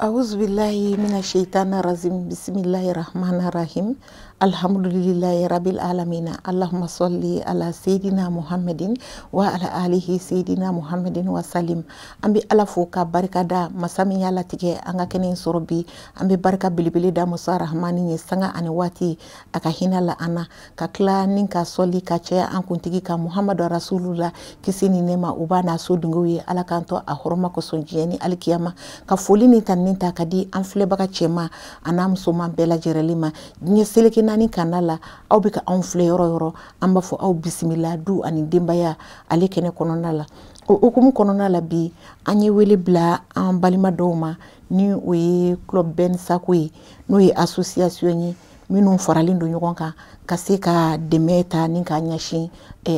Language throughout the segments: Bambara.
Auzubillahi mina shaitani rajim. Bismillahi rahmani rahim. Alhamdulillahi rabbil alamina. Allahumma salli ala seydina Muhammadin wa ala alihi seydina Muhammadin wa salim. An bɛ Ala fo ka barika da masa min y'a latigɛ an ka kɛnɛ in sɔrɔ bi. An bɛ barika belebele da masa Rahmani ye sanga ani waati a ka hinɛ la an na, ka tila ni ka sɔli ka caya an kuntigi ka Muhamadu Rasulula, kisi ni nɛɛma o b'a n'a sodenw ye. Ala k'an to a hɔrɔma kosɔn diɲɛ ni alikiyama. Ka foli ni tanuni ta ka di an filɛbaga cɛman a n'a musoman bɛɛ lajɛrɛlen ma diɲɛ seleke naani kana la. Aw bɛ ka anw filɛ yɔrɔ yɔrɔ, an b'a fɔ aw bisimila du ani denbaya ale kɛnɛ kɔnɔna la. O hukumu kɔnɔna la bi, an ye wele bila an balima dɔw ma, ni o ye Club Ben Sako ye, n'o ye association ye minnu faralen don ɲɔgɔn kan ka se ka dɛmɛ ta ni ka ɲɛsin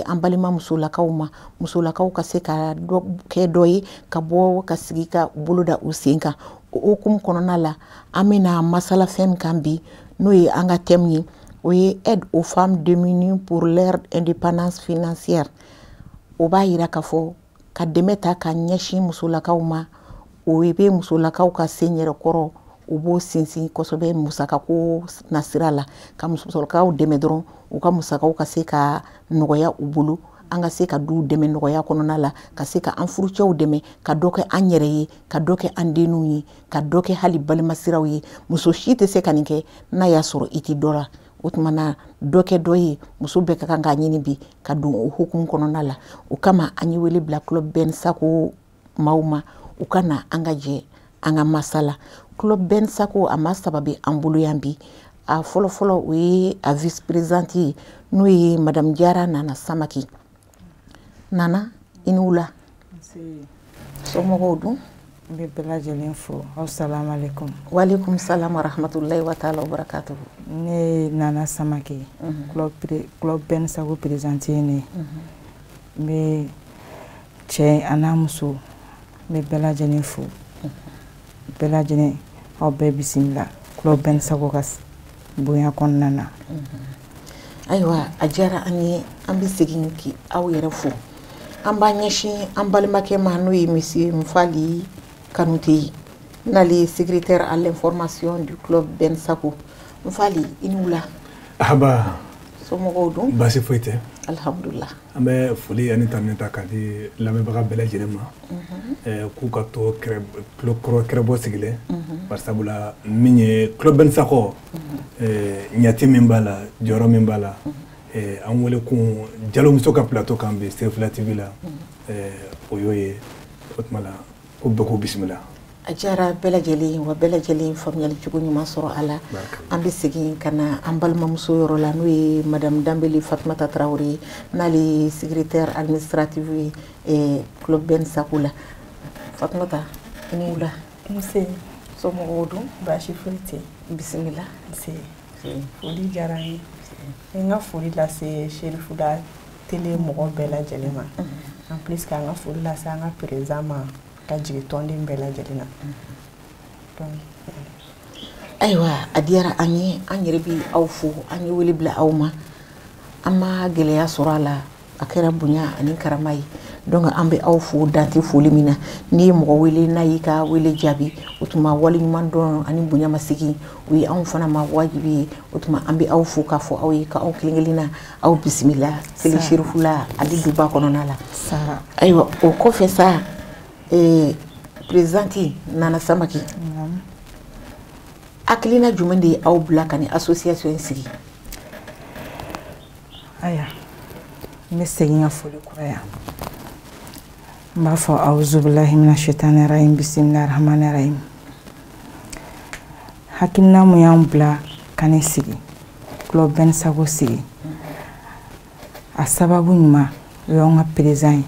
an balima musolakaw ma. Musolakaw ka se ka dɔ kɛ dɔ ye ka bɔ ka sigi ka bolo da u sen kan. O hukumu kɔnɔna la, an bɛna masala fɛn min kan bi, n'o ye an ka thème ye, o ye aide aux femmes démunies pour leur indépendance financière. O b'a yira k'a fɔ ka dɛmɛ ta ka ɲɛsin musolakaw ma, o bɛ musolakaw ka sen yɛrɛ kɔrɔ, u b'o sinsin kosɛbɛ musakako nasira la, ka musolakaw dɛmɛ dɔrɔn u ka musakaw ka se ka nɔgɔya u bolo, an ka se ka duw dɛmɛ nɔgɔya kɔnɔna la, ka se ka an furucɛw dɛmɛ, ka dɔ kɛ an yɛrɛ ye, ka dɔ kɛ an denninw ye, ka dɔ kɛ hali balimasiraw ye. Muso si tɛ se ka nin kɛ n'a y'a sɔrɔ i ti dɔ la. O tuma na dɔ kɛ dɔ ye, muso bɛɛ ka kan k'a ɲini bi ka don o hukumu kɔnɔna la. O kama an ye wele bila Club Ben Sako maaw ma, u ka na an ka jɛ an ka masala. Club Ben Sako a maa saba bɛ an bolo yan bi. A fɔlɔ fɔlɔ, o ye a vice présidente ye, n'o ye madame Jara Nana Samake. Nana, i ni wula. Somɔgɔw dun? N bɛ bɛɛ lajɛlen fo, aw salamu aleykum. Walekum salam wa rahmatulahi wa taala wa barakatuhu. Ne ye Nana Samake, Club Ben Sako présidente ye ne ye. N bɛ cɛ a n'a muso, n bɛ bɛɛ lajɛlen fo, bɛɛ lajɛlen, aw bɛɛ bisimila Club Ben Sako ka bonya kɔnɔna na. Ayiwa, a diyara an ye. An bɛ segin k'i aw yɛrɛ fo. An b'an ɲɛsin an balimakɛ ma, n'o ye monsieur Nfali Kanute ye, n'ale ye secrétaire à l'information du Club Ben Sako. Nfali, i ni wula. Aba. Somɔgɔw dun? Baasi foyi tɛ. Alhamdulillah. An bɛ foli ani tanuni ta k'a di lamɛnbaga bɛɛ lajɛlen ma, k'u ka to tulo kɔrɔ kɛrɛbɔ sigilen, bari sabula min ye Club Ben Sako, ɲati min b'a la, jɔyɔrɔ min b'a la, an wele kun Jalomuso ka plateau kan bi Sefila TV la, o y'o ye. O tuma la ko bɛɛ k'u bisimila. A diyara bɛɛ lajɛlen wa bɛɛ lajɛlen faamuyali cogo ɲuman sɔrɔ a la. An bɛ segin ka na an balimamuso yɔrɔ la, n'o ye madame Danbele Fatumata Tarawele ye, n'ale ye secrétaire administrative ye Club Ben Sako la. Fatumata, i ni wula. Nse. Somɔgɔw dun? Baasi foyi tɛ. Bisimila. Nse. Foli diyara n ye. N ka foli lase Serifuda télé mɔgɔ bɛɛ lajɛlen ma. En plus k'an ka foli lase an ka président ma, ka jigin tɔnden bɛɛ lajɛlen na. Ayiwa, a diyara an ye. An yɛrɛ bɛ aw fo. An ye wele bila aw ma, an ma gɛlɛya sɔrɔ a la, a kɛra bonya ani karama ye. Donc an bɛ aw fo dante foli min na. N'i ye mɔgɔ wele n'a y'i ka wele jaabi, o tuma waleɲuman dɔn ani bonya ma segin, o ye anw fana ma wajibi ye. O tuma an bɛ aw fo k'a fɔ aw ye k'aw kelen kelen na aw bisimila Télé Serifula ale duba kɔnɔna la. Ayiwa, o kɔfɛ sa, présidente Nana Samake, hakilina jumɛn de ye aw bila ka nin association in sigi? Ayiwa, n bɛ segin ka foli kura yan. N b'a fɔ awuzubilahi mina shaitani rajim, bisimilahi rahmani rahim. Hakilina mun y'an bila ka nin sigi, Club Ben Sako sigi, a sababu ɲuman o y'anw ka président ye,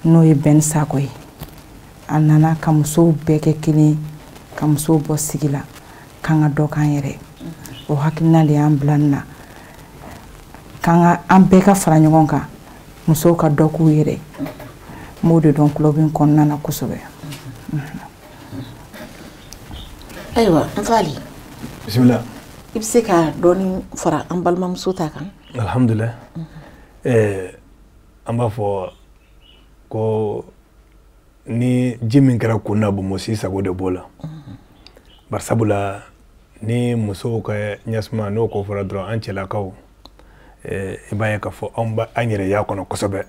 n'o ye Ben Sako ye. A nana ka musow bɛɛ kɛ kelen ye, ka musow bɔ sigi la, k'an ka dɔ k'an yɛrɛ. O hakilina de y'an bila nin na, k'an ka an bɛɛ ka fara ɲɔgɔn kan, musow ka dɔ k'u yɛrɛ. N b'o de dɔn club in kɔnɔna na kosɛbɛ. Ayiwa, Nfali. Bisimila. I bɛ se ka dɔɔni fara an balimamuso ta kan? Alhamdulillah. An b'a fɔ ko Ni ji min kɛra kun na, bonbonsi sago de b'o la. Bari sabula ni musow ka ɲɛsuma n'o ko fɔra dɔrɔn, an cɛlakaw, i b'a ye k'a fɔ anw b'a an yɛrɛ y'a kɔnɔ kosɛbɛ.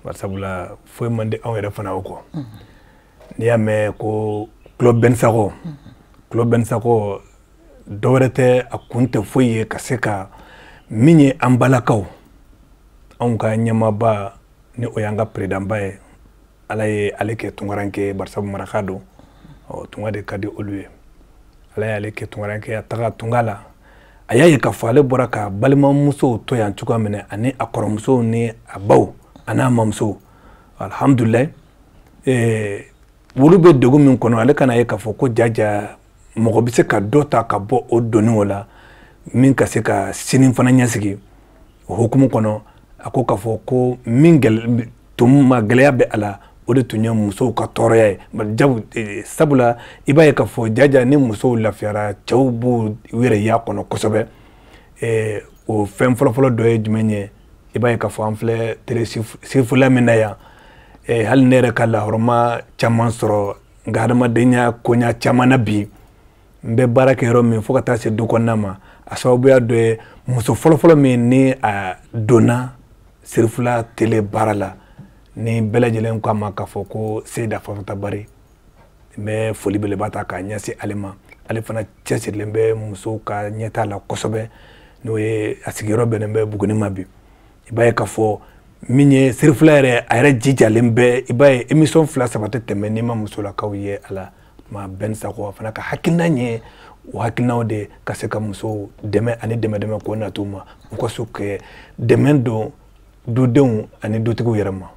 Bari sabula foyi man di anw yɛrɛ fana o kɔ. N'i y'a mɛn ko Club Ben Sakɔ, Club Ben Sakɔ dɔwɛrɛ tɛ, a kun tɛ foyi ye ka se ka min ye an balakaw, anw ka ɲɛmaaba ni o y'an ka présidentba ye, Ala ye ale kɛ tunkaranke ye. Bari sabu maraka don, ɔ tunga de ka di olu ye. Ala y'ale kɛ tunkaranke ye, a taga tunga la, a y'a ye k'a fɔ ale bɔra ka balimamusow to yan cogoya min na, ani a kɔrɔmusow ni a baw a n'a mamusow, alhamdulilayi, olu bɛ degun min kɔnɔ, ale kana ye k'a fɔ ko jaja mɔgɔ bɛ se ka dɔ ta ka bɔ o doni o la min ka se ka sini fana ɲɛsigi. O hukumu kɔnɔ, a ko k'a fɔ ko min tun ma gɛlɛya bɛ a la, o de tun ye musow ka tɔɔrɔya ye. Jabu sabula i b'a ye k'a fɔ jaja ni musow lafiyara, cɛw b'u yɛrɛ y'a kɔnɔ kosɛbɛ. O fɛn fɔlɔfɔlɔ dɔ ye jumɛn ye? I b'a ye k'a fɔ an filɛ télé Sirifula min na yan, hali ne yɛrɛ ka lahɔrɔma caman sɔrɔ n ka hadamadenya koɲa caman na bi, n bɛ baara kɛ yɔrɔ min fo ka taa se du kɔnɔna ma, a sababuya dɔ ye muso fɔlɔfɔlɔ min ni a donna Sirifula télé baara la, ni bɛɛ lajɛlen ko a ma k'a fɔ ko Seyida Fatumata Bari. N bɛ foli belebeleba ta k'a ɲɛsin ale ma. Ale fana cɛsirilen bɛ musow ka ɲɛtaa la kosɛbɛ, n'o ye a sigiyɔrɔ bɛnnen bɛ Buguni ma bi. I b'a ye k'a fɔ min ye Sirifula yɛrɛ, a yɛrɛ jijalen bɛ, i b'a ye émission 2 3 tɛ tɛmɛ n'i ma musolakaw ye a la. Ma Ben Sakɔ fana ka hakilina ye o hakilinaw de ka se ka musow dɛmɛ ani dɛmɛ dɛmɛ k'o natu ma, u ka se kɛ dɛmɛ don dudenw ani dutigiw yɛrɛ ma.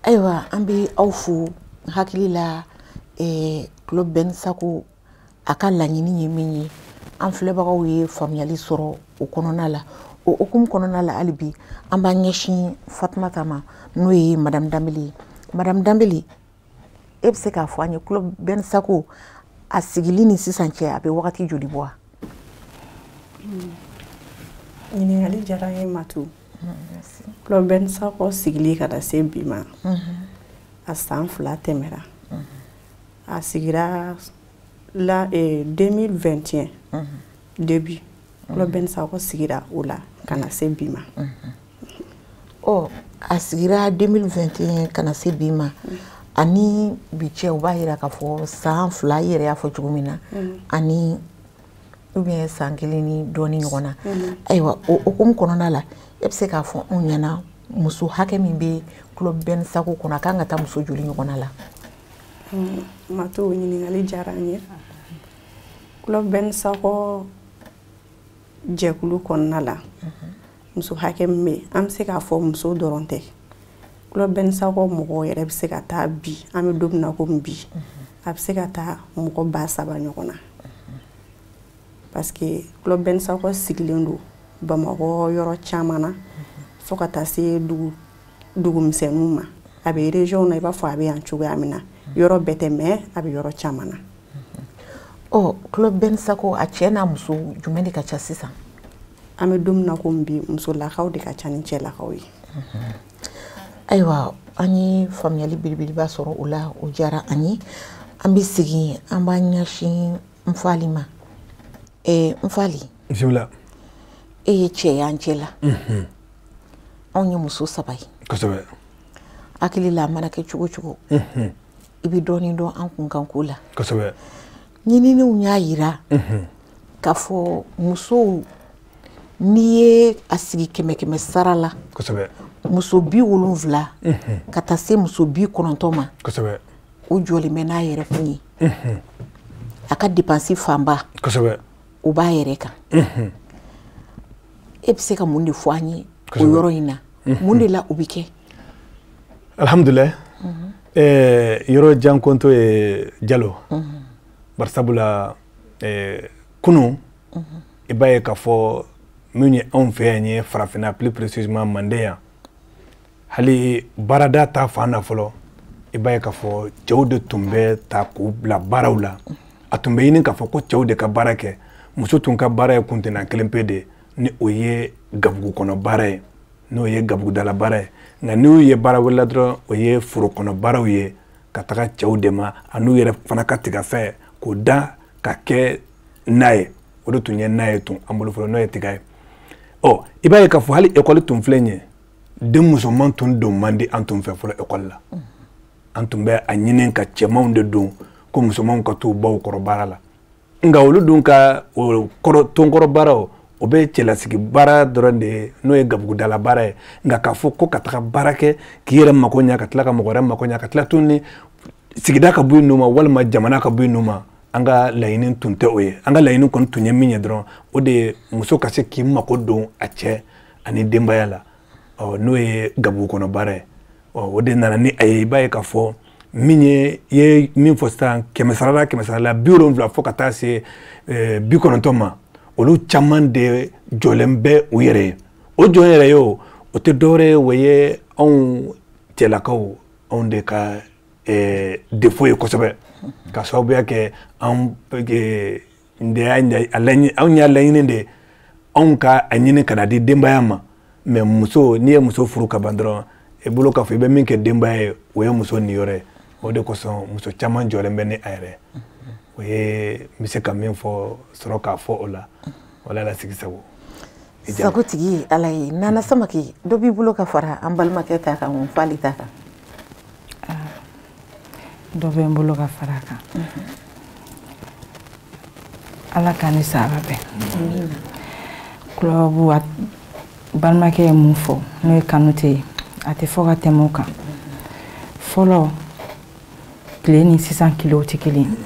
Ayiwa, an bɛ aw fo. Hakili la, Club Ben Sakɔ a ka laɲini ye min ye, an filɛbagaw ye faamuyali sɔrɔ o kɔnɔna la. O hukumu kɔnɔna la, hali bi an b'an ɲɛsin Fatumata ma, n'o ye Madame Danbele ye. Madame Danbele, e bɛ se k'a fɔ an ye, Club Ben Sakɔ a sigili ni sisan cɛ, a bɛ wagati joli bɔ wa? Ɲininkali diyara n ye, Matu. Club Ben Sakɔ sigili ka na se bi ma, a san 2 tɛmɛra. A sigira la 2021 début. Club Ben Sakɔ sigira o la ka na se bi ma. Ɔ, a sigira 2021 ka na se bi ma, ani bi cɛ, o b'a yira k'a fɔ san 2, i yɛrɛ y'a fɔ cogo min na, ani ou bien san 1 ni dɔɔni ɲɔgɔn na. Ayiwa, o hukumu kɔnɔna la, e bɛ se k'a fɔ anw ɲɛna muso hakɛ min bɛ Club Ben Sakɔ kɔnɔ, a kan ka taa muso joli ɲɔgɔnna la? Matu, ɲininkali diyara n ye. Club Ben Sakɔ jɛkulu kɔnɔna la, muso hakɛ min bɛ yen, an bɛ se k'a fɔ muso dɔrɔn tɛ. Club Ben Sakɔ mɔgɔw yɛrɛ bɛ se ka taa bi, an bɛ don min na komi bi, a bɛ se ka taa mɔgɔ 3000 ɲɔgɔn na, parce que Club Ben Sakɔ sigilen don Bamakɔ yɔrɔ caman na, fo ka taa se dugu dugumisɛnninw ma. A bɛ région na, i b'a fɔ a bɛ yan cogoya min na, yɔrɔ bɛɛ tɛ, mais a bɛ yɔrɔ caman na. Ɔ, Club Ben Sakɔ, a cɛ n'a muso, jumɛn de ka ca sisan? An bɛ don min na komi bi, musolakaw de ka ca ni cɛlakaw ye. Ayiwa, an ye faamuyali belebeleba sɔrɔ o la, o diyara an ye. An bɛ segin, an b'an ɲɛsin Nfali ma. Nfali. Bisimila. E ye cɛ ye an cɛ la, anw ye muso 3 ye. Kosɛbɛ. Hakili la, a mana kɛ cogo cogo, i bɛ dɔɔnin dɔn an kunkanko la. Kosɛbɛ. Ɲininiw y'a yira k'a fɔ musow, n'i ye a sigi 100 100 sara la, muso 70 ka taa se muso 90 ma, o jɔlen bɛ n'a yɛrɛ kun ye. A ka dépense fanba, o b'a yɛrɛ kan. E bɛ se ka mun de fɔ an ye o yɔrɔ in na? Mun de la o bɛ kɛ? Alhamdulilayi, yɔrɔ jan konto ye Jalo. Bari sabula kunun, i b'a ye k'a fɔ min ye anw fɛ yan ye farafinna, plus précisément Manden yan, hali baarada ta fan na fɔlɔ, i b'a ye k'a fɔ cɛw de tun bɛ ta k'u bila baaraw la. A tun bɛ ɲini k'a fɔ ko cɛw de ka baara kɛ, muso tun ka baara ye kuntenna kelen pe de, ni o ye gabugu kɔnɔ baara ye. N'o ye gabugudala baara ye. Nka n'u ye baara wɛrɛ la dɔrɔn, o ye foro kɔnɔ baaraw ye, ka taga cɛw dɛmɛ an'u yɛrɛ fana ka tigafɛn k'o da ka kɛ n'a ye. O de tun ye n'a ye tun an bolo fɔlɔ, n'o ye tiga ye. Ɔ, i b'a ye k'a fɔ hali ekɔli tun filɛ nin ye, den musoman tun don man di an tun fɛ fɔlɔ ekɔli la. An tun bɛ a ɲini ka cɛmanw de don, ko musomanw ka t'u baw kɔrɔ baara la. Nka olu dun ka o kɔrɔ tonkɔrɔ baaraw, o bɛ cɛlasigi baara dɔrɔn de ye, n'o ye gabugudala baara ye. Nka k'a fɔ ko ka taga baara kɛ k'i yɛrɛ mako ɲɛ, ka tila ka mɔgɔ wɛrɛ mako ɲɛ, ka tila tuguni sigida ka bɔ yen nɔ ma, walima jamana ka bɔ yen nɔ ma, an ka laɲini tun tɛ o ye. An ka laɲini kɔni tun ye min ye dɔrɔn, o de ye muso ka se k'i mako don a cɛ ani denbaya la. Ɔ, n'o ye gabugu kɔnɔ baara ye. Ɔ, o de nana ni a ye. I b'a ye k'a fɔ min ye, i ye min fɔ sisan, 100 sara la, 100 sara la 70 fo ka taa se 90 ma, olu caman de jɔlen bɛ u yɛrɛ ye. O jɔn yɛrɛ ye, o tɛ dɔwɛrɛ ye, o ye anw cɛlakaw, anw de ka défaut ye kosɛbɛ, ka sababuya kɛ anw y'a laɲini de anw ka a ɲini ka na di denbaya ma. Mais muso, n'i ye muso furu ka ban dɔrɔn, i bolo k'a fɔ i bɛ min kɛ denbaya ye, o ye muso niyɔrɔ ye. O de kosɔn muso caman jɔlen bɛ ni a yɛrɛ. O ye n bɛ se ka min fɔ sɔrɔ k'a fɔ o la. Wala la sigi sago. Sago tigi Ala ye. Nana Samake, dɔ b'i bolo ka fara an balimakɛ ta kan, n fali ta kan? Dɔ bɛ n bolo ka fara a kan. Ala ka ni saba bɛn. Kulɔbu balimakɛ ye mun fɔ, n'o ye Kanute ye, a tɛ fɔ ka tɛmɛ o kan. Fɔlɔ tile ni sisan kilew tɛ kelen.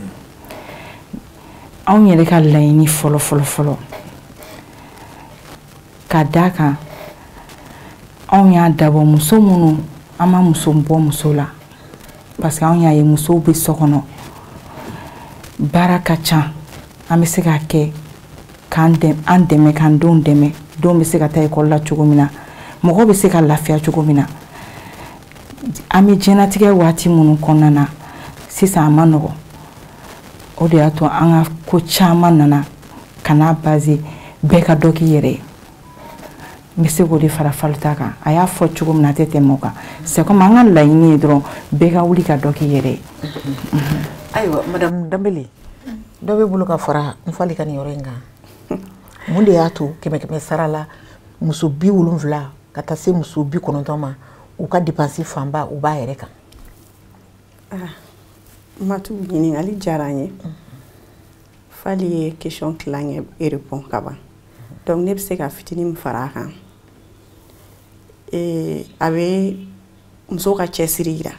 Anw yɛrɛ ka laɲini fɔlɔ fɔlɔ fɔlɔ, ka d'a kan anw y'a dabɔ muso minnu, an ma muso bɔ muso la, parce que anw y'a ye musow bɛ so kɔnɔ, baara ka ca, an bɛ se k'a kɛ k'an dɛmɛ, k'an denw dɛmɛ. Denw bɛ se ka taa ekɔli la cogo min na, mɔgɔ bɛ se ka lafiya cogo min na. An bɛ diɲɛlatigɛ waati minnu kɔnɔna na sisan, a ma nɔgɔn. O de y'a to an ka ko caman nana ka n'a base bɛɛ ka dɔ k'i yɛrɛ ye. N bɛ se k'o de fara Falita kan. A y'a fɔ cogo min na, a tɛ tɛmɛ o kan. C'est comme an ka laɲini ye dɔrɔn, bɛɛ ka wuli ka dɔ k'i yɛrɛ ye. Ayiwa, madame Danbele, dɔ bɛ bolo ka fara n fali ka nin yɔrɔ in kan. Mun de y'a to 100 100 sara la, muso 70 ka taa se muso 90 ma, u ka dépense fanba u b'a yɛrɛ kan? Matu, ɲininkali diyara n ye. Fali ye question tilancɛ répond ka ban, donc ne bɛ se ka fitinin min fara a kan, a bɛ muso ka cɛsiri yira.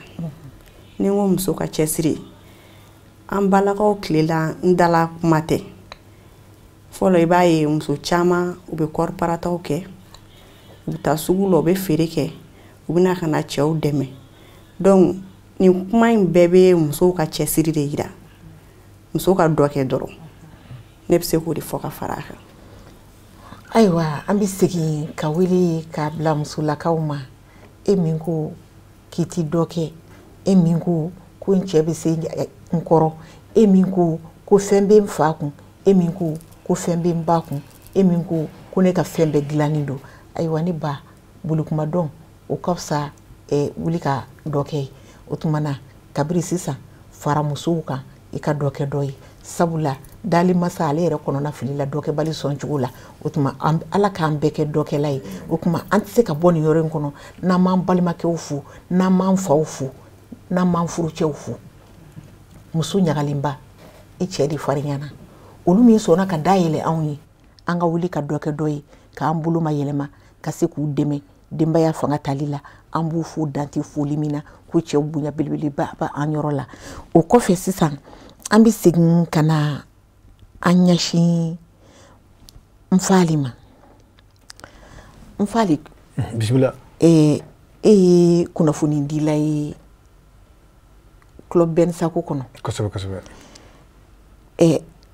Ni n ko muso ka cɛsiri, an balakaw tile la, n dala kuma tɛ. Fɔlɔ, i b'a ye muso caman, u bɛ kɔɔri parataw kɛ, u bɛ taa sugu la, u bɛ feere kɛ, u bɛ na ka na cɛw dɛmɛ. Donc nin kuma in bɛɛ bɛ musow ka cɛsiri de yira. Muso ka dɔ kɛ dɔrɔn, ne bɛ se k'o de fɔ ka fara a kan. Ayiwa, an bɛ segin ka wele k'a bila musolakaw ma. E min ko k'i ti dɔ kɛ, e min ko ko n cɛ bɛ se n kɔrɔ, e min ko ko fɛn bɛ n fa kun, e min ko ko fɛn bɛ n ba kun, e min ko ko ne ka fɛn bɛɛ dilannen don, ayiwa ne ba, bolikuma dɔn o ka fisa wuli ka dɔ kɛ. O tuma na, kabiri sisan, fara musow kan, i ka dɔ kɛ dɔ ye, sabula dali masa ale yɛrɛ kɔnɔna fili la dɔkɛbali sɔn cogo la. O tuma, Ala k'an bɛɛ kɛ dɔkɛla ye. O tuma, an tɛ se ka bɔ nin yɔrɔ in kɔnɔ n'an m'an balimakɛw fo, n'an m'an faw fo, n'an m'an furucɛw fo. Muso ɲagalenba, i cɛ de farinyana. Olu min sɔnna ka da yɛlɛ anw ye, an ka wuli ka dɔ kɛ dɔ ye, k'an bolo ma yɛlɛma ka se k'u dɛmɛ denbaya fanga tali la. An b'u fo dante foli min na, ko cɛw bonya belebeleba b'an yɔrɔ la. O kɔfɛ sisan, an bɛ segin ka na an ɲɛsin n fali ma. N fali, bisimila. E ye kunnafonidila ye Club Ben Sako kɔnɔ. Kosɛbɛ kosɛbɛ.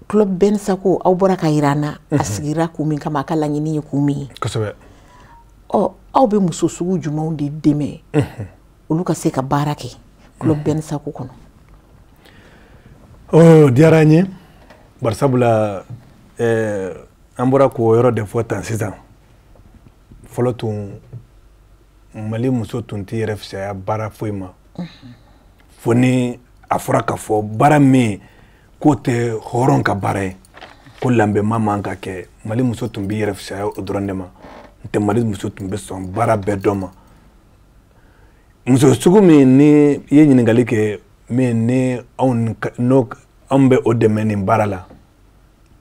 Club Ben Sako, aw bɔra ka yira an na a sigira kun min kama, a ka laɲini ye kun min ye. Kosɛbɛ. Ɔ, aw bɛ muso sugu jumɛnw de dɛmɛ olu ka se ka baara kɛ Club Ben Sako kɔnɔ? O diyara n ye, barisabula an bɔra k'o yɔrɔ de fɔ tan sisan. Fɔlɔ tun Mali muso tun tɛ yɛrɛ fisaya baara foyi ma, fo ni a fɔra k'a fɔ baara min k'o tɛ hɔrɔn ka baara ye, ko lanbɛnma man ka kɛ. Mali muso tun bɛ yɛrɛ fisaya o dɔrɔn de ma. N tɛ, Mali muso tun bɛ sɔn baara bɛɛ dɔ ma. Muso sugu min ni i ye ɲininkali kɛ, min ni anw n'o anw bɛ o dɛmɛ nin baara la,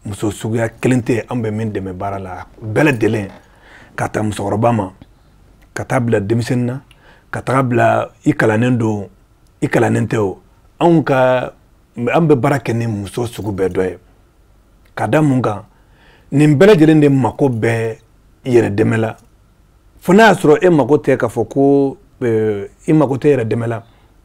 muso suguya kelen tɛ an bɛ min dɛmɛ baara la. Bɛɛ lajɛlen, ka taa musokɔrɔba ma, ka taa bila denmisɛnnin na, ka taga bila i kalannen don, i kalannen tɛ o, anw ka an bɛ baara kɛ ni muso sugu bɛɛ dɔ ye. Ka da mun kan? Nin bɛɛ lajɛlen de mako bɛ yɛrɛ dɛmɛ la. Fo n'a y'a sɔrɔ e mako tɛ k'a fɔ ko i mako tɛ yɛrɛ dɛmɛ la,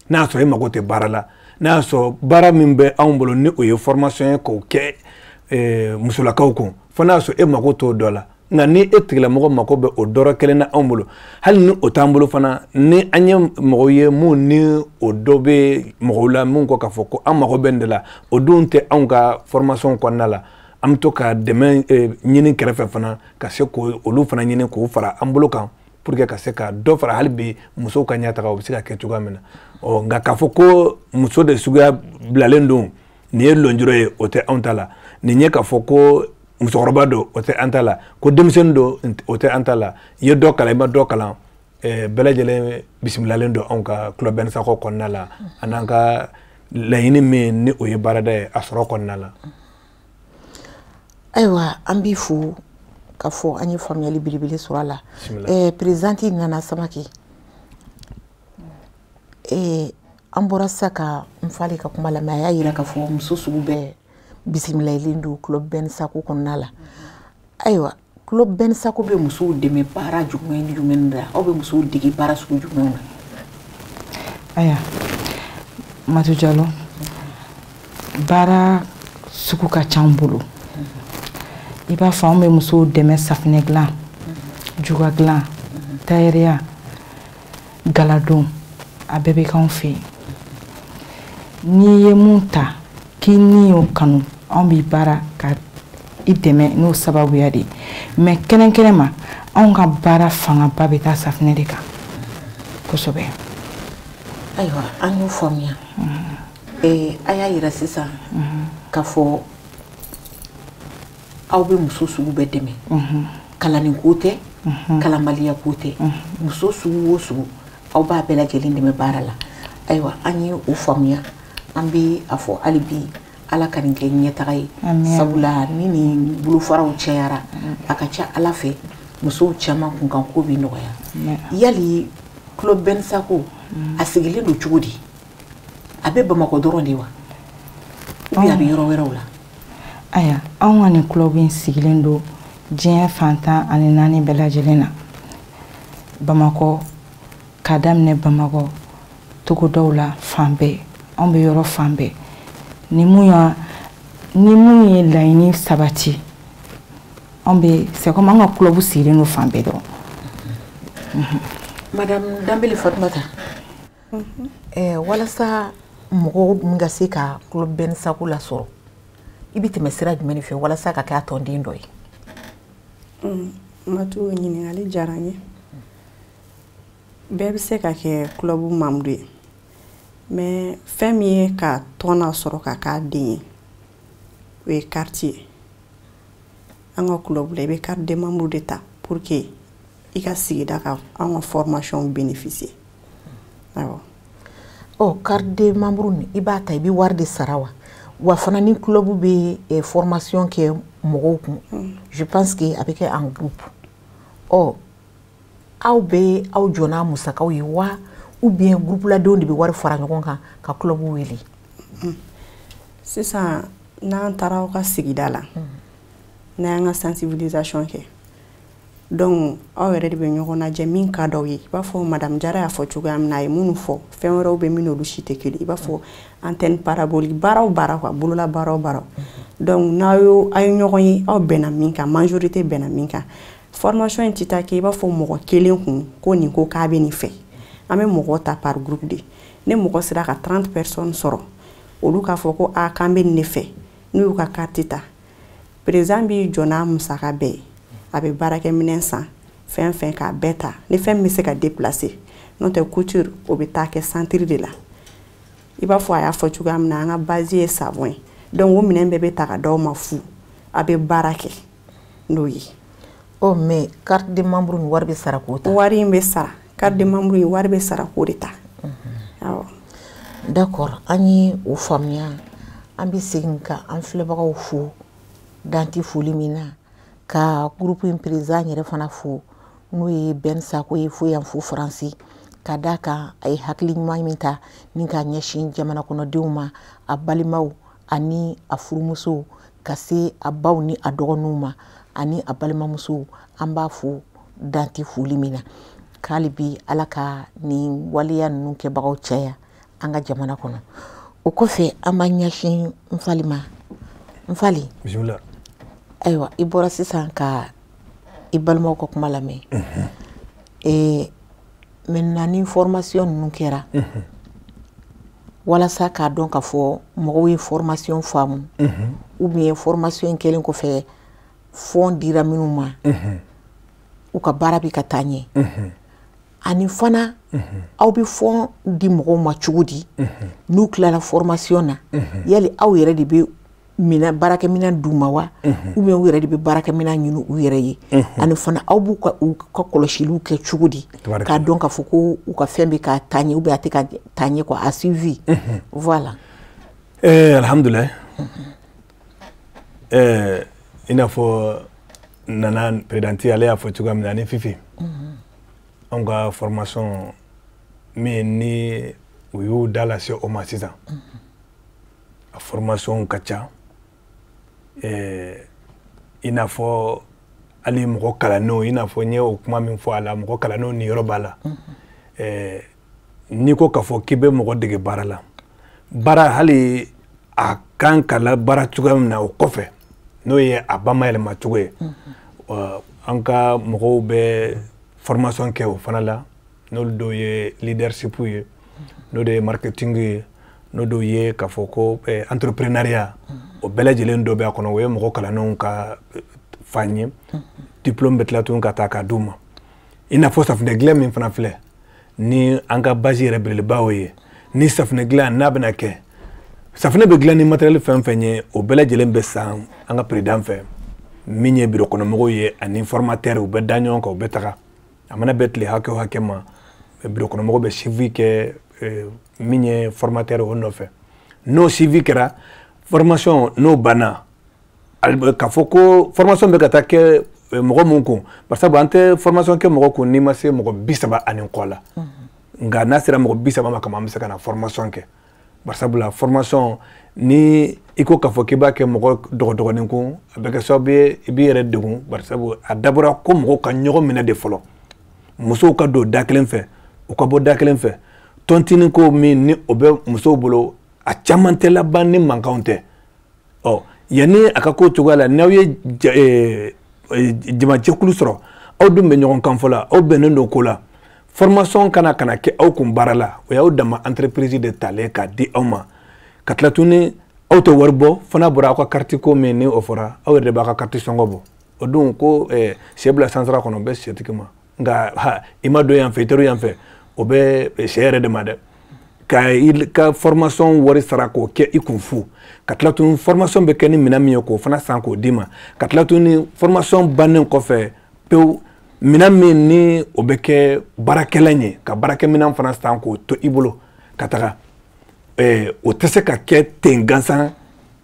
n'a y'a sɔrɔ e mako tɛ baara la, n'a y'a sɔrɔ baara min bɛ anw bolo ni o ye formation ye k'o kɛ musolakaw kun, fo n'a y'a sɔrɔ e mako t'o dɔ la. Nka ni e tigilamɔgɔ mako bɛ o dɔrɔ kelen na anw bolo, hali ni o t'an bolo fana, ni an ye mɔgɔw ye mun ni o dɔ bɛ mɔgɔw la mun ko k'a fɔ ko an mako bɛ nin de la, o dun tɛ anw ka formation kɔnɔna la, an bɛ to ka dɛmɛ ɲini kɛrɛfɛ fana, ka se k'olu fana ɲini k'o fara an bolo kan, pour que ka se ka dɔ fara hali bi musow ka ɲɛtaga, o bɛ se ka kɛ cogoya min na. Ɔ nka k'a fɔ ko muso de suguya bilalen don, nin ye lɔnjoro ye, o tɛ anw ta la. Nin ye k'a fɔ ko musokɔrɔba don, o tɛ an ta la. Ko denmisɛnnin don, o tɛ an ta la. I ye dɔ kalan, i ma dɔ kalan, bɛɛ lajɛlen bisimilalen don anw ka Club Ben Sakɔ kɔnɔna la, an'an ka laɲini min ni o ye baarada ye a sɔrɔ kɔnɔna la. Ayiwa, an b'i fo k'a fɔ an ye faamuyali belebele sɔrɔ a la. Présidente Nana Samake, an bɔra sisan ka n falen ka kuma lamɛn. A y'a yira k'a fɔ muso sugu bɛɛ bisimilayilen don Club Ben Sakɔ kɔnɔna la. Ayiwa, Club Ben Sakɔ bɛ musow dɛmɛ baara jumɛn ni jumɛn la? Aw bɛ musow dege baara sugu jumɛnw na? Ayiwa, Matu Jalo, baara sugu ka ca an bolo. I b'a fɔ anw bɛ musow dɛmɛ safunɛ dilan, juga dilan, tayɛriya, galadon, a bɛɛ bɛ k'anw fɛ yen. N'i ye mun ta k'i ni y'o kanu, anw b'i baara ka i dɛmɛ n'o sababuya de ye. Mais kɛrɛnkɛrɛn ma, anw ka baara fangaba bɛ taa safunɛ de kan kosɛbɛ. Ayiwa, an y'o faamuya. A y'a yira sisan k'a fɔ aw bɛ muso sugu bɛɛ dɛmɛ, kalanni ko tɛ, kalanbaliya ko tɛ, muso sugu o sugu, aw b'a bɛɛ lajɛlen dɛmɛ baara la. Ayiwa, an ye o faamuya. An bɛ a fɔ hali bi, Ala ka nin kɛ ɲɛtaga ye, sabula ni nin bolofaraw cayara, a ka ca Ala fɛ musow caman kunkan ko bɛ nɔgɔya. Yali Club Ben Sakɔ a sigilen don cogo di? A bɛ Bamakɔ dɔrɔn de wa, ou bien a bɛ yɔrɔ wɛrɛw la? Ayiwa, anw ka nin club in sigilen don diɲɛ fan 14 bɛɛ lajɛlen na. Bamakɔ, k'a daminɛ Bamakɔ, togodaw la, fan bɛɛ, anw bɛ yɔrɔ fan bɛɛ. Ni mun ye laɲini sabati, anw bɛ, c'est comme an ka club sigilen don fan bɛɛ dɔrɔn. Madame Danbele Fatumata, walasa mɔgɔw min ka se ka Club Ben Sakɔ lasɔrɔ, i bɛ tɛmɛ sira jumɛn de fɛ walasa ka kɛ a tɔnden dɔ ye? Matu, ɲininkali diyara n ye. Bɛɛ bɛ se ka kɛ club membre ye, mais fɛn min ye ka tɔn lasɔrɔ ka k'a den ye, o ye carte ye. An ka club la, i bɛ carte de membre de ta pour que i ka sigida ka an ka formation bénéficier, awɔ. Ɔ, carte de membre nin, i b'a ta, i bɛ wari de sara wa? Wa fana, ni club bɛ formation kɛ mɔgɔw kun, je pense que a bɛ kɛ en groupe. Ɔ, aw bɛ aw jɔ n'a musakaw ye wa, ou bien groupe ladenw de bɛ wari fara ɲɔgɔn kan ka club wele? Sisan, n'an taara aw ka sigida la, n'an y'an ka sensibilisation kɛ, donc aw yɛrɛ de bɛ ɲɔgɔn lajɛ min ka d'aw ye. I b'a fɔ madame Jara y'a fɔ cogoya min na, a ye minnu fɔ, fɛn wɛrɛw bɛ min n'olu si tɛ kelen, i b'a fɔ antenne parabolique, baara o baara quoi, bolola baara o baara. Donc n'aw y'o aw ye ɲɔgɔn ye, aw bɛnna min kan, majorité bɛnna min kan, formation in tɛ taa kɛ i b'a fɔ mɔgɔ kelen kun ko nin ko k'a bɛ nin fɛ. An bɛ mɔgɔw ta par groupe de. Ni mɔgɔ sera ka 30 personnes sɔrɔ, olu k'a fɔ ko a k'an bɛ nin de fɛ, n'u y'u ka carte ta, président b'i jɔ n'a musaka bɛɛ ye, a bɛ baarakɛminɛn san. Fɛn fɛn k'a bɛɛ ta, ni fɛn min bɛ se ka déplacer, n'o tɛ couture o bɛ taa kɛ centre de la. I b'a fɔ a y'a fɔ cogoya min na, an ka base ye savon ye, donc o minɛn bɛɛ bɛ ta ka d'aw ma fu, a bɛ baara kɛ n'o ye. Oh, mais carte de membre ni wari bɛ sara k'o ta? Wari in bɛ sara, carte de membre in wari bɛ sara k'o de ta. Awɔ. D'accord, an ye o faamuya. An bɛ segin ka an filɛbagaw fo dan tɛ foli min na, ka groupe in président yɛrɛ fana fo, n'o ye Ben Sako ye fo yan fo Faransi, ka d'a kan a ye hakili ɲuman min ta ni k'a ɲɛsin jamana kɔnɔdenw ma, a balimaw ani a furumusow, ka se a baw ni a dɔgɔninw ma ani a balimamusow. An b'a fo dan tɛ foli min na, k'ale bi Ala ka nin waleya ninnu kɛbagaw caya an ka jamana kɔnɔ. O kɔfɛ, an b'an ɲɛsin n fali ma. N fali. Bisimila. Ayiwa, i bɔra sisan ka i balimaw ka kuma lamɛn. Maintenant, ni formation ninnu kɛra, walasa k'a dɔn k'a fɔ mɔgɔw ye formation faamu, ou bien formation in kɛlen kɔfɛ, fonds dira minnu ma, u ka baara bɛ ka taa ɲɛ, ani fana aw bɛ fonds di mɔgɔw ma cogo di n'u tilala formation na? Yali aw yɛrɛ de bɛ minɛn, baarakɛminɛn d'u ma wa, ou bien u yɛrɛ de bɛ baarakɛminɛn ɲini u yɛrɛ ye? Ani fana aw b'u ka u ka kɔlɔsiliw kɛ cogo di k'a dɔn k'a fɔ ko u ka fɛn bɛ ka taa ɲɛ ou bien a tɛ ka taa ɲɛ quoi, a suivi, voilà? Alhamdulilayi. I n'a fɔ Nana présidente ale y'a fɔ cogoya min na, ani Fifi, anw ka formation min ni u y'u da lase o ma sisan, a formation ka ca. I n'a fɔ hali mɔgɔ kalannenw, i n'a fɔ n ye o kuma min fɔ a la, mɔgɔ kalannenw niyɔrɔ b'a la. N'i ko k'a fɔ k'i bɛ mɔgɔ dege baara la, baara hali a kan ka la baara cogoya min na, o kɔfɛ n'o ye a bamayɛlɛma cogo ye, an ka mɔgɔw bɛ formation kɛ o fana la, n'olu dɔw ye leadership ye, n'o de ye marketing ye, n'o dɔw ye k'a fɔ ko entrepreneuriat, o bɛɛ lajɛlen dɔ bɛ a kɔnɔ. O ye mɔgɔ kalannenw ka fan ye. Diplôme bɛ tila tuguni ka taa k'a d'u ma. I n'a fɔ safunɛ dilan min fana filɛ ni an ka base yɛrɛ belebeleba o ye, ni safunɛ dilan n'a bɛna kɛ, safunɛ bɛ dilan ni matériel fɛn fɛn ye, o bɛɛ lajɛlen bɛ san an ka président fɛ, min ye bureau kɔnɔmɔgɔw ye ani formateur. U bɛ da ɲɔgɔn kan, u bɛ taga. A mana bɛn tile hakɛ o hakɛ ma, bureau kɔnɔmɔgɔw bɛ suivi kɛ min ye formateur o nɔfɛ. N'o suivi kɛra, formation n'o banna, k'a fɔ ko formation bɛ ka taa kɛ mɔgɔ mun kun, par sabu an tɛ formation kɛ mɔgɔ kun n'i ma se mɔgɔ 30 ani kɔ la. Nka n'a sera mɔgɔ 30 ma kama, an bɛ se ka na formation kɛ. Bari sabula formation, ni i ko k'a fɔ k'i b'a kɛ mɔgɔ dɔgɔdɔgɔnin kun, a bɛ kɛ sababu ye i b'i yɛrɛ degun. Bari sabu a dabɔra ko mɔgɔw ka ɲɔgɔn minɛ de fɔlɔ, musow ka don da kelen fɛ, u ka bɔ da kelen fɛ. Tontine ko min ni o bɛ musow bolo, a caman tɛ laban ni mankanw tɛ. Ɔ yanni a ka ko cogoya la, n'aw ye jamajɛkulu sɔrɔ, aw dun bɛ ɲɔgɔn kan fɔ la, aw bɛnnen don ko la, formation kana kana kɛ aw kun baara la. O y'aw dama entreprise de talen k'a di aw ma, ka tila tuguni aw tɛ wari bɔ. Fo n'a bɔra aw ka carte ko min ni o fɔra, aw yɛrɛ de b'a ka carte sɔngɔ bɔ. O dun ko sɛ bila sansara kɔnɔ, o bɛ sɛtigi ma. Nka ha, i ma don yan fɛ, i taara yan fɛ, o bɛ sɛ yɛrɛ de ma dɛ. Ka i ka formation wari sara k'o kɛ i kun fu, ka tila tuguni formation bɛ kɛ ni minɛn min ye, k'o fana san k'o d'i ma, ka tila tuguni formation bannen kɔfɛ pewu, minɛn min ni o bɛ kɛ baarakɛla ye, ka baarakɛminɛn fana san k'o to i bolo ka taga, o tɛ se ka kɛ ten gansan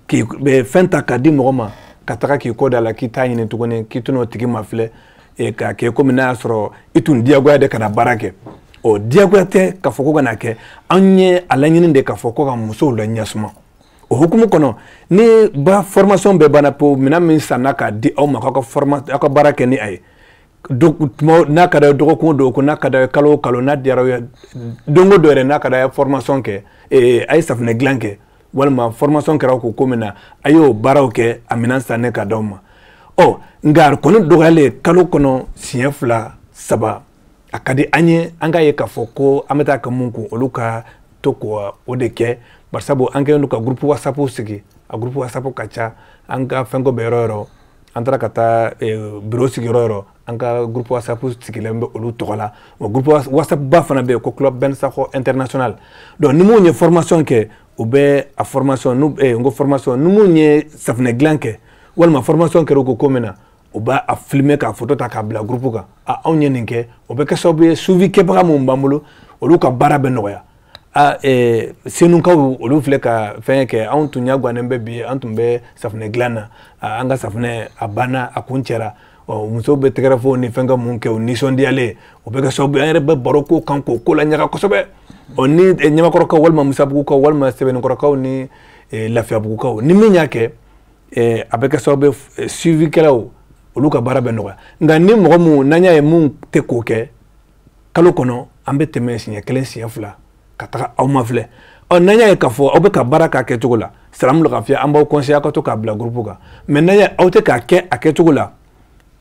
k'i fɛn ta k'a di mɔgɔ ma ka taga k'i kɔ da la k'i t'a ɲini tuguni, k'i tɛn'o tigi ma filɛ k'a kɛ komi n'a y'a sɔrɔ i tun diyagoya de ka na baara kɛ. Ɔ diyagoya tɛ k'a fɔ ko ka na kɛ. An ye a laɲini de k'a fɔ ko ka musow la ɲɛsuma. O hukumu kɔnɔ, ni ba formation bɛɛ banna pewu, minɛn min sanna k'a di aw ma k'aw ka aw ka baara kɛ ni a ye, n'a ka d'a ye dɔgɔkun o dɔgɔkun, n'a ka d'a ye kalo o kalo, n'a diyara aw ye don o don yɛrɛ, n'a ka d'a ye formation kɛ, a ye safunɛ dilan kɛ, walima formation kɛra aw kun ko min na, a y'o baaraw kɛ, a minɛn sannen ka d'aw ma. Ɔ nka kɔni dɔgɔyalen kalo kɔnɔ siɲɛ fila saba, a ka di an ye an k'a ye k'a fɔ ko an bɛ taa kɛ mun kun, olu ka to k'o o de kɛ. Barisabu an kɛlen don ka groupe WhatsApp sigi, a groupe WhatsApp ka ca, an ka fɛnko bɛ yɔrɔ o yɔrɔ. An taara ka taa bureau sigiyɔrɔ yɔrɔ, an ka groupe WhatsApp sigilen bɛ olu tɔgɔ la. O groupe WhatsApp ba fana bɛ yen ko Club Ben Sakho International. Donc ni mun ye formation kɛ, u bɛ a formation n'u n ko formation, ni mun ye safunɛ dilan kɛ walima formation kɛra u ko min na, u b'a a filmer k'a photo ta k'a bila groupe kan. A anw ye nin kɛ, o bɛ kɛ sababu ye suivi kɛbaga mun b'an bolo, olu ka baara bɛ nɔgɔya. A Senukaw olu filɛ ka fɛn kɛ, anw tun ɲɛ gannen bɛ bi, an tun bɛ safunɛ dilan na, an ka safunɛ a banna, a kun cɛra. Ɔ musow bɛ tɛgɛrɛ fɔ ni fɛn ka mun kɛ, o nisɔndiyalen, o bɛ kɛ sababu ye an yɛrɛ bɛ baro ko kan k'o ko la ɲaga kosɛbɛ. Ɔ ni Ɲamakɔrɔkaw walima Musabugukaw walima Sɛbɛnnikɔrɔkaw ni Lafiyabugukaw, ni min y'a kɛ, a bɛ kɛ sababu ye suivikɛlaw olu ka baara bɛ nɔgɔya. Nka ni mɔgɔ mun n'an y'a ye mun tɛ k'o kɛ, kalo kɔnɔ an bɛ tɛmɛ siɲɛ 1 siɲɛ 2 ka taga aw ma filɛ. Ɔ n'an y'a ye k'a fɔ aw bɛ ka baara k'a kɛcogo la, salamu lafiya, an b'aw conseiller aw ka to k'a bila groupe kan. Mais n'an y'a ye aw tɛ k'a kɛ a kɛcogo la,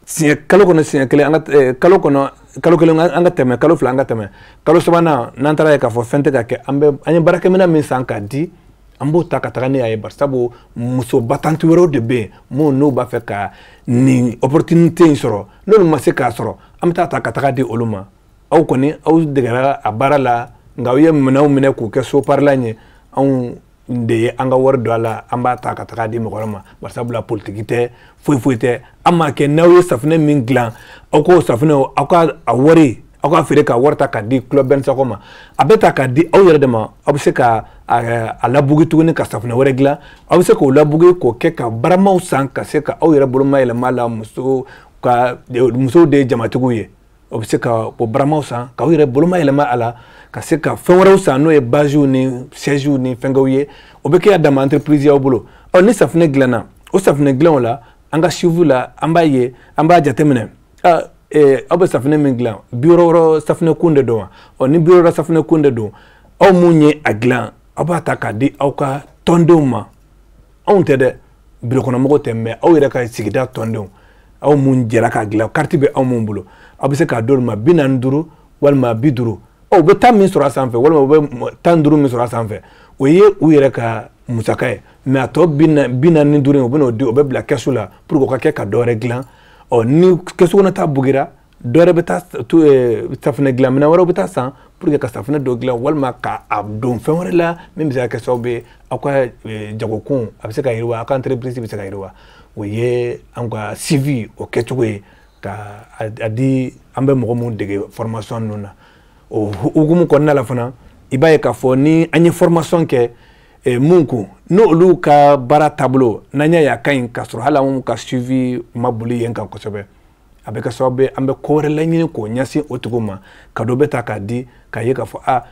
siɲɛ kalo kɔnɔ siɲɛ 1, an ka kalo kɔnɔ kalo 1 an ka tɛmɛ, kalo 2 an ka tɛmɛ, kalo 3nan n'an taara ye k'a fɔ fɛn tɛ ka kɛ, an bɛ an ye baarakɛminɛn min san k'a di, an b'o ta ka taga ni a ye. Bari sabu muso batanti wɛrɛw de bɛ yen mun n'u b'a fɛ ka nin opportunité in sɔrɔ, n'olu ma se k'a sɔrɔ, an bɛ taa ta ka taga di olu ma. Aw kɔni aw degera a baara la, nka aw ye minɛnw minɛ k'u kɛ so parilan ye, anw de ye an ka wari don a la, an b'a ta ka taga di mɔgɔ wɛrɛ ma. Bari sabula politiki tɛ, foyi foyi tɛ, an m'a kɛ. N'aw ye safunɛ min dilan, aw k'o safunɛ, aw ka a wari, aw ka feere ka wari ta k'a di Club Ben Sakho ma, a bɛ ta k'a di aw yɛrɛ de ma. Aw bɛ se ka a labugu tuguni ka safunɛ wɛrɛ dilan, aw bɛ se k'o labugu k'o kɛ ka baramaw san ka se ka aw yɛrɛ boloma yɛlɛma la. Musow de ye jamatigiw ye, o bɛ se ka o baramaw san k'aw yɛrɛ boloma yɛlɛma a la, ka se ka fɛn wɛrɛw san, n'o ye baziw ni sièges ni fɛnkɛw ye, o bɛ kɛ a dama entreprise y'aw bolo. Ɔ ni safunɛ dilanna, o safunɛ dilanw la, an ka suivi la, an b'a ye, an b'a jateminɛ, aw bɛ safunɛ min dilan, 60 safunɛ kun de don wa? Ɔ ni 60 safunɛ kun de don, aw mun ye a dilan, aw b'a ta k'a di aw ka tɔndenw ma. Anw tɛ dɛ, bureau kɔnɔmɔgɔw tɛ, mais aw yɛrɛ ka sigida tɔndenw, aw mun jɛra k'a dilan, carte bɛ aw mun bolo, aw bɛ se k'a d'olu ma 45 walima 50. Ɔ u bɛ 10 min sɔrɔ a sanfɛ, walima u bɛ 15 min sɔrɔ a sanfɛ, o ye u yɛrɛ ka musaka ye. Mais a tɔ 45 u bɛ n'o di, o bɛ bila kɛsu la pour que o ka kɛ ka dɔ wɛrɛ dilan. Ɔ ni kɛsu kɔnɔ ta bugira, dɔ wɛrɛ bɛ taa safunɛ dilan minɛn wɛrɛw bɛ taa san pour que ka safunɛ dɔ dilan, walima ka a don fɛn wɛrɛ la min bɛ se ka kɛ sababu ye aw ka jagokun a bɛ se ka yiriwa, aw ka entreprise bɛ se ka yiriwa. O ye an ka suivi o kɛcogo ye ka a di an bɛ mɔgɔ mun dege formation ninnu na. O hukumu kɔnɔna la fana, i b'a ye k'a fɔ ni an ye formation kɛ mun kun, n'olu ka baara taabolo n'an y'a ye a ka ɲi, k'a sɔrɔ hali anw ka suivi ma boli yen kan kosɛbɛ, a bɛ kɛ sababu ye an bɛ ko wɛrɛ laɲini k'o ɲɛsin o tigiw ma, ka dɔ bɛ ta k'a di, k'a ye k'a fɔ a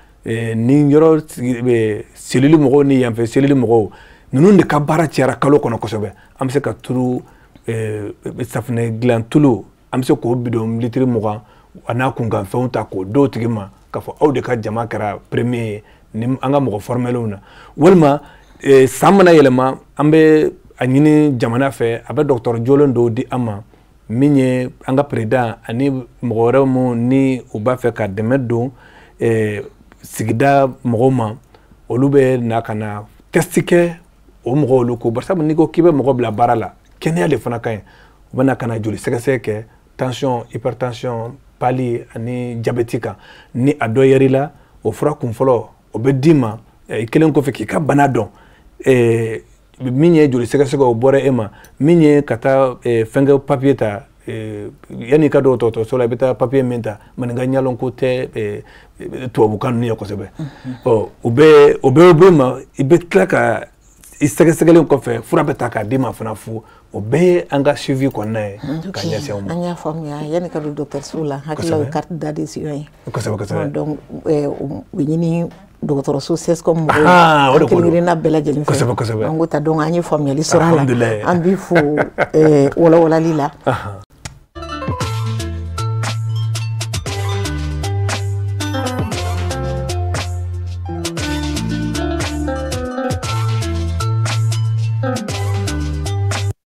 nin yɔrɔ selili mɔgɔw ni yanfɛ selili mɔgɔw ninnu de ka baara cayara kalo kɔnɔ kosɛbɛ, an bɛ se ka tulu safunɛ dilan tulu, an bɛ se k'o bidon litiri 20 a n'a kunkanfɛnw ta k'o d'o tigi ma, k'a fɔ aw de ka jama kɛra premier ye ni an ka mɔgɔ formelenw na. Walima san mana yɛlɛma, an bɛ a ɲini jamana fɛ a bɛ dɔgɔtɔrɔ joolen dɔw di an ma, min ye an ka président ani mɔgɔ wɛrɛ mun ni u b'a fɛ ka dɛmɛ don sigida mɔgɔw ma, olu bɛ na ka na test kɛ o mɔgɔw olu ko. Bari sabu n'i ko k'i bɛ mɔgɔ bila baara la, kɛnɛya de fana ka ɲi. U bɛ na ka na joli sɛgɛsɛgɛ kɛ, tension, hypertension, pali ani diabète kan. Ni a dɔ yer'i la, o fura kun fɔlɔ o bɛ d'i ma i kelen kɔfɛ k'i ka bana dɔn. Min ye joli sɛgɛsɛgɛ o bɔra e ma, min ye ka taa fɛnkɛ papier ta, yanni i ka don dɔgɔtɔrɔso la i bɛ taa papier min ta, maninka ɲalɔn ko tɛ tubabukan ninnu ye kosɛbɛ. Ɔ o bɛɛ bɛ ma, i bɛ tila ka i sɛgɛsɛgɛlen kɔfɛ fura bɛ ta k'a d'i ma fana fu. O bɛɛ ye an ka suivi kɔnɔna ye ka ɲɛsin aw ma. An y'a faamuya, yanni ka don dɔgɔtɔrɔso la, hakili la o ye carte d'adhésion ye. Kosɛbɛ kosɛbɛ. Donc u bɛ ɲini dɔgɔtɔrɔso CSCOM mɔgɔw kelen-kelenna bɛɛ lajɛlen fɛ. Kosɛbɛ kosɛbɛ. An ko ta donc an ye faamuyali sɔrɔ a la. An b'i fo walawalali la.